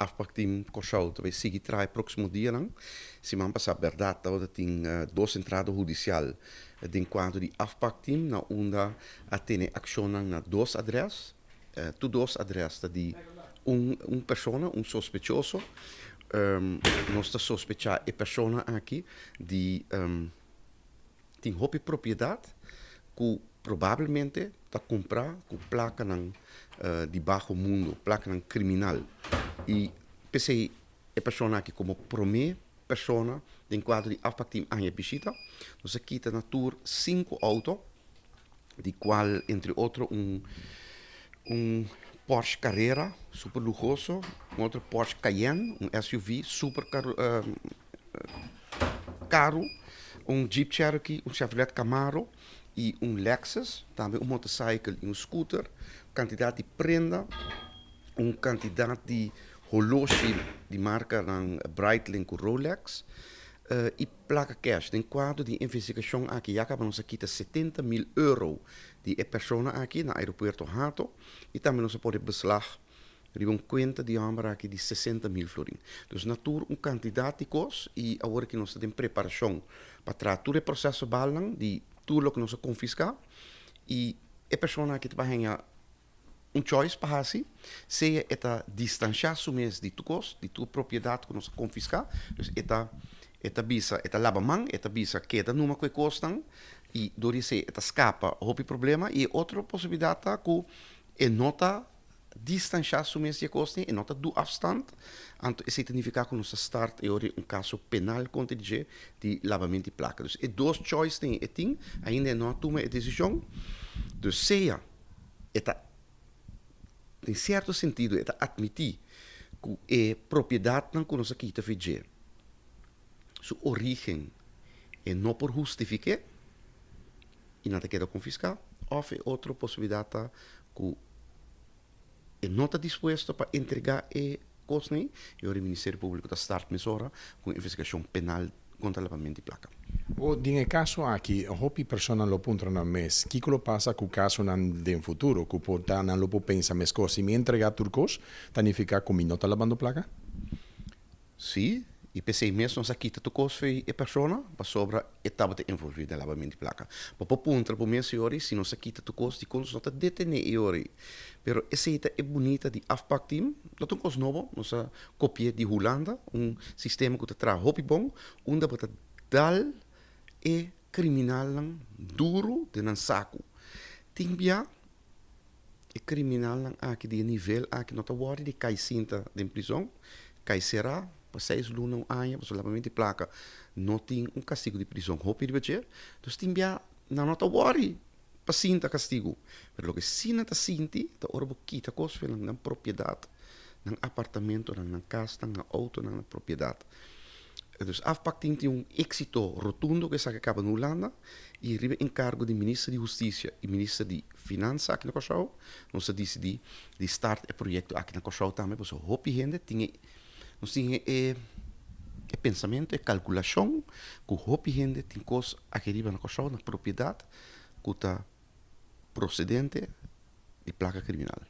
Afpakteam Kòrsou ta bai sigui traha e próksimo dianan. Siman pasá bèrdat tabata tin dos entrada hudisial den kuadro di Afpakteam na unda a tene akshonnan na dos adrès. Tur dos adrès ta di un un persona, un sospechoso. Nos ta sospechá e persona aki di tin hopi propiedat ku probablemente ta kumprá ku plakanan di baho mundu, plakanan kriminal. I p'esei e persona aki komo promé persona den kuadro di afpakteam a haña bishita. Nos a kita na tur sinku outo, di kual entre otro un un Porsche Carrera super luhoso, un otro Porsche Cayenne, un SUV super karu, un Jeep Cherokee, un Chevrolet Camaro y un Lexus, tambe un motorcycle y un scooter, cantidad di prenda, un cantidad di holoshi di marcanan Breitling cu Rolex y placa cash. Den cuadro di investigacion aki ya caba nos a kita 70 mil euro di e persona aki na aeropuerto Hato y tambe nos a pone beslag Riba un kuenta di hòmber aki di sesenta mil florin. Dus na tur un kantidat di kos i awor ki nos ta den preparashon pa traha tur e proseso balnan di tur loke nos a konfiská i e persona aki ta bai haña un choice pa hasi, sea e ta distanshá su mes di tur kos, di tur propiedat ku nos a konfiská, dus e ta e ta bisa e ta laba man, e ta bisa keda numa ku e kosnan i dor di esei e ta skapa hopi problema i e otro posibilidat ta ku e no ta distanshá su mes di e kosnan, e no ta du afstand, anto esei ta nifiká ku nos ta start e ora un kaso penal kontra di dje di labament di plaka. Dus e dos choice den e tin, ainda e no a tuma e desishon, dus sea e ta den sierto sentido e ta atmití ku e propiedatnan ku nos a kita for dje su orígen e no por hustifik'é i nan ta keda konfiská, òf e otro posibilidat ta ku e no ta dispuesto pa entregá e kosnan ei, e ora e Ministerio Públiko ta start mesora ku un investigashon penal kontra labament di plaka. O Den e kaso aki, hopi personanan lo puntra nan mes, kiko lo pasa ku kasonan den futuro ku por ta nan lo por pensa meskos, si mi entregá tur kos, ta nifiká ku mi no ta labando plaka? Sí, i p'esei mes nos a kita tur kos fo'i e persona, pasobra e tabata envolví den labament di plaka. Bo por puntra bo mes e ora ei si nos a kita tur kos, dikon nos no ta detené e ora ei? Pero esei ta e bunita di afpakteam, no ta un kos nobo, nos a kopi'é di Hulanda, un sistema ku ta traha hopi bon, unda bo ta dal e kriminalnan duru den nan saku. Tin bia E kriminalnan aki di e nivel aki no ta wòrdu di kai sinta den prizon, kai será pa seis luna, un aña, pasobra labamento di plaka no tin un kastigu di prizon hopi riba dje. Dus tin bia nan no ta wòri pa sinta kastigu, pero loke sí nan ta sinti ta ora bo kita kos for nan, nan propiedat, nan apartamentonan, nan kasnan, nan outonan, nan propiedat. Dus afpak tin tin un éksito rotundo ku esaki a kaba na Hulanda i riba enkargo di Minister di Hustisia i Minister di Finansa aki na Kòrsou nos a disidí di start e proyekto aki na Kòrsou tambe pasobra hopi hende tin e nos tin e e pensamentu e kalkulashon ku hopi hende tin kos aki riba na Kòrsou na propiedat ku ta prosedente di plaka kriminal.